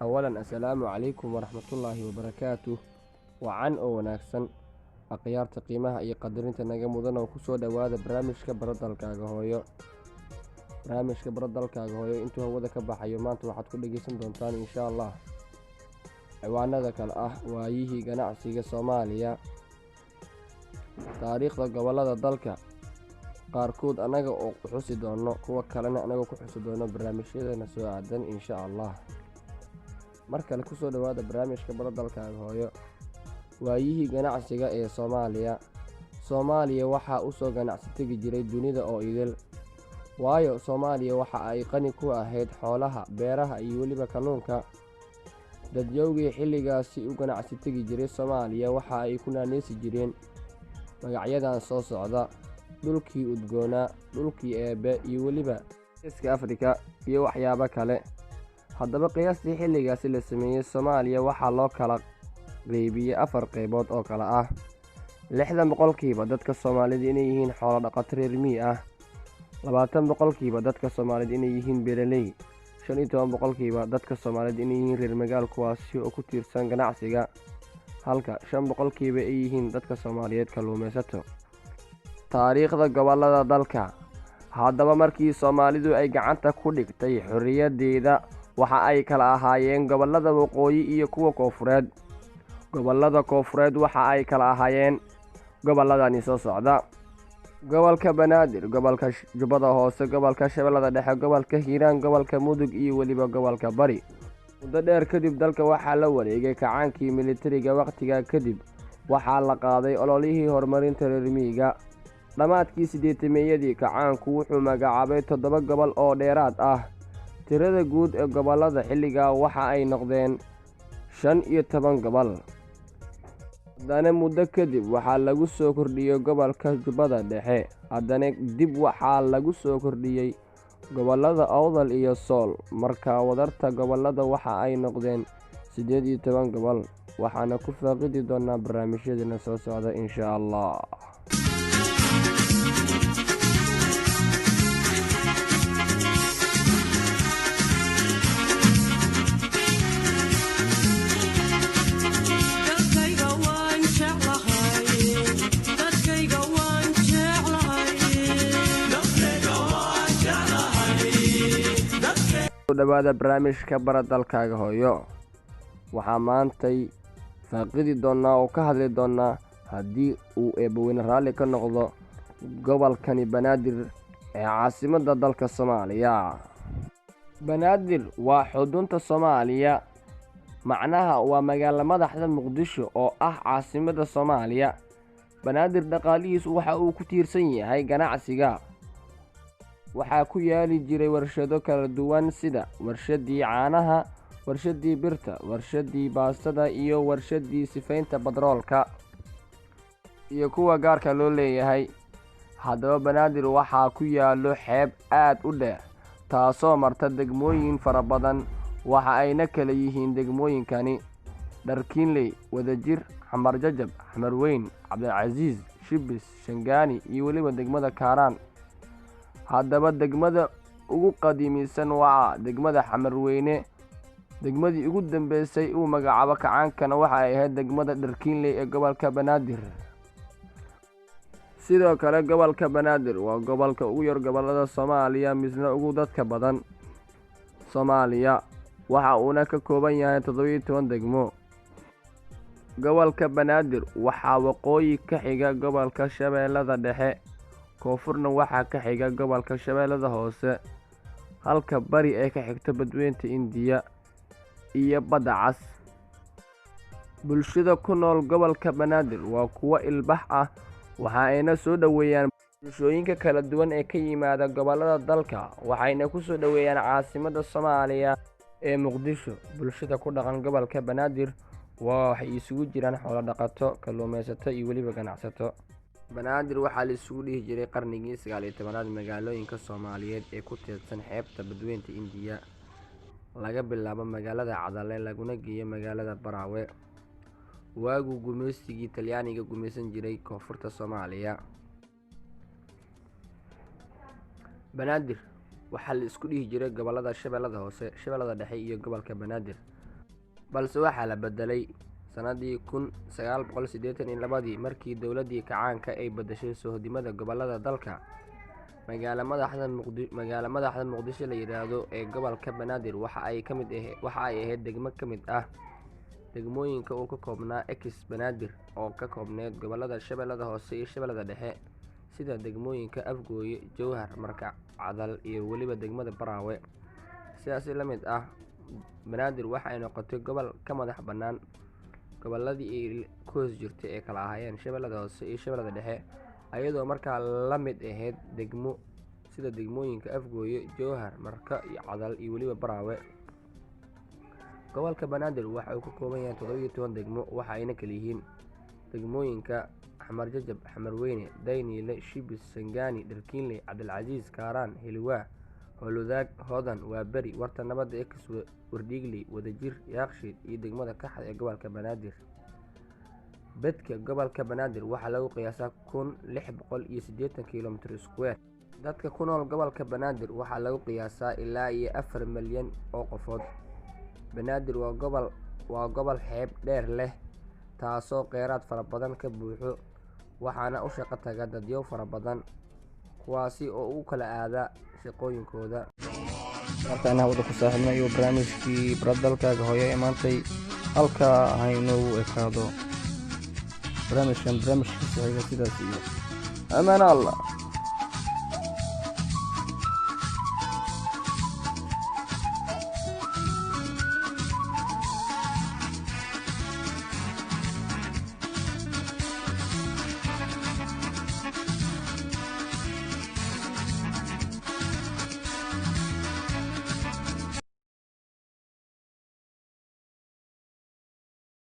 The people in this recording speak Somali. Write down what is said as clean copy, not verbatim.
Awalan, assalaamu calaykum waraxmatullaahi wabarakaatuh. Wacan oo wanaagsan, akhyaarta qiimaha iyo qadarinta naga mudan oo kusoo dhowaada barnaamijka Baro Dalkaaga Hooyo. Barnaamijka Baro Dalkaaga Hooyo intuu hawada ka baxayo maanta waxaad ku dhegeysan doontaan insha Allah ciwaanada kale ah: waayihii ganacsiga Soomaaliya, taariikhda gobollada dalka qaarkood annaga oo xusi doono, kuwa kalena anagoo ku xusi doono barnaamijyadeena soo aadan insha Allah. Mar kale kusoo dhowaada barnaamijka Baro Dalkaaga Hooyo. Waayihii ganacsiga ee Soomaaliya. Soomaaliya waxaa usoo ganacsi tegi jiray dunida oo idil, waayo Soomaaliya waxa ay qani ku ahayd xoolaha, beeraha iyo weliba kalluunka. Dadyowgii xilligaasi u ganacsi tegi jiray Soomaaliya waxa ay ku naaneysi jireen magacyadan soo socda: dhulkii udgoonaa, dhulkii Eebe iyo weliba Geeska Afrika iyo waxyaabo kale. Haddaba qiyaastii xilligaasi la sameeyey, Soomaaliya waxaa loo kala qeybiyey afar qeybood oo kale ah: 60% dadka Soomaalida inay yihiin xoolo dhaqato reer miyi ah, 20% dadka Soomaalida inay yihiin beeraley, 15% dadka Soomaalida inay yihiin reer magaal kuwaasi oo ku tiirsan ganacsiga, halka 5% ay yihiin dadka Soomaaliyeed kalluumeysato. Taariikhda gobollada dalka. Haddaba markii Soomaalidu ay gacanta ku dhigtay xorriyaddeeda, waxa ay kala ahaayeen gobollada waqooyi iyo kuwa koonfureed. Gobollada koonfureed waxa ay kala ahaayeen gobolladani soo socda: gobolka Banaadir, gobolka Jubbada Hoose, gobolka Shabeellada Dhexe, gobolka Hiiraan, gobolka Mudug iyo weliba gobolka Bari. Muddo dheer kadib dalka waxaa la wareegay kacaankii militariga. Wakhtigaa kadib waxaa la qaaday ololihii horumarinta reer miyiga. Dhammaadkii 80-meeyadii kacaanku wuxuu magacaabay 7 gobol oo dheeraad ah. Tirada guud ee gobollada xilligaa waxa ay noqdeen 15 gobol. Haddana muddo kadib waxaa lagu soo kordhiyey gobolka Jubbada Dhexe. Haddana dib waxaa lagu soo kordhiyey gobollada Awdal iyo Sool. Markaa wadarta gobollada waxa ay noqdeen 18 gobol. Waxaana ku faaqidi doonaa barnaamijyadeena soo socda insha Allah. Dalkayga waan jeclahay, dadkayga waan jeclahay. Dhawaada barnaamijka Bara Dalkaaga Hooyo. Waxaa maantay faaqidi doonaa oo ka hadli doonaa, haddii uu Eebbaweyne raalli ka noqdo, gobolkani Banaadir ee caasimadda dalka Soomaaliya. Banaadir waa xudunta Soomaaliya, macnaha waa magaalo madaxda Muqdisho oo ah caasimadda Soomaaliya. Banaadir dhaqaalihiisu waxa uu ku tiirsan yahay ganacsiga. Waxaa ku yaali jiray warshado kala duwan sida warshadii caanaha, warshadii birta, warshadii baastada iyo warshadii sifaynta batroolka iyo kuwa gaarka loo leeyahay. Haddaba Banaadir waxaa ku yaallo xeeb aad u dheer taasoo marta degmooyin fara badan. Waxa ayna kala yihiin degmooyinkani: Dharkiinley, Wadajir, Xamar Jajab, Xamarweyn, Cabdilcasiis, Shibis, Shangaani iyo weliba degmada Kaaraan. Haddaba degmada ugu qadiimisan waa degmada Xamarweyne. Degmadii ugu dambeysay uu magacaabo kacaankana waxa ay ahayd degmada Dharkiinley ee gobolka Banaadir. Sidoo kale gobolka Banaadir waa gobolka ugu yar gobollada Soomaaliya, misna ugu dadka badan Soomaaliya. Waxa uuna ka kooban yahay 17 degmo. Gobolka Banaadir waxaa waqooyi ka xiga gobolka Shabeellada Dhexe, koonfurna waxaa ka xiga gobolka Shabeellada Hoose, halka bari ay ka xigto Badweynta Indiya iyo Badda Cas. Bulshada ku nool gobolka Banaadir waa kuwo ilbax ah, waxa ayna soo dhoweeyaan bulshooyinka kala duwan ee ka yimaada gobollada dalka, waxayna ku soo dhoweeyaan caasimadda Soomaaliya ee Muqdisho. Bulshada ku dhaqan gobolka Banaadir waa waxay isugu jiraan xoolo dhaqato, kalluumeysato iyo weliba ganacsato. Banaadir waxaa la isugu dhihi jiray qarnigii 19aad magaalooyinka Soomaaliyeed ee ku teedsan xeebta Badweynta Indiya, laga bilaabo magaalada Cadale laguna geeyo magaalada Baraawe, waaguu gumeysigii Talyaaniga gumeysan jiray koonfurta Soomaaliya. Banaadir waxaa la isku dhihi jiray gobollada Shabeellada Hoose, Shabeellada Dhexe iyo gobolka Banaadir. Balse waxaa la bedelay sanadii 1982-dii, markii dowladdii kacaanka ay bedeshay soohdimada gobollada dalka. Magaalo madaxda Muqdisho la yiraahdo ee gobolka Banaadir waxa ay kamid waxa ay ahayd degmo ka mid ah degmooyinka uu ka koobnaa ex Banaadir, oo ka koobneyd gobollada Shabeellada Hoose iyo Shabeellada Dhexe, sida degmooyinka Afgooye, Jowhar, Marka, Cadal iyo weliba degmada Baraawe. Sidaasi la mid ah, Banaadir waxa ay noqotay gobol ka madax bannaan gobolladii ay ku hoos jirtay ee kala ahaayeen Shabeellada Hoose iyo Shabeellada Dhexe, ayadoo markaa la mid ahayd degmo sida degmooyinka Afgooye, Jowhar, Marka iyo Cadal iyo weliba Baraawe. Gobolka Banaadir waxa uu ka kooban yahay 17 degmo, waxa ayna kala yihiin degmooyinka Xamar Jajab, Xamarweyne, Dayniile, Shibis, Sangaani, Dharkiinley, Cabdilcasiis, Kaaraan, Heliwaa, Howlwadaag, Hodan, Waaberi, Warta Nabadda, ex Wardhiigley, Wadajir, Yaaqshiid iyo degmada Kaxda ee gobolka Banaadir. Bedka gobolka Banaadir waxaa lagu qiyaasaa 1680 kilometer square. Dadka ku nool gobolka Banaadir waxaa lagu qiyaasaa ilaa iyo 4 milyan oo qofood. Banaadir waa gobol xeeb dheer leh, taasoo kheyraad fara badan ka buuxo, waxaana u shaqo taga dadyow fara badan, kuwaasi oo u kala aada shaqooyinkooda. Markaan hawada ku saaxiibna iyo barnaamijkii Baro Dalkaaga Hooyo ee maantay halkaa haynoogu ekaado. Barnaamijkan barnaamijkiisa xiga, sidaas iyo amaano Allah.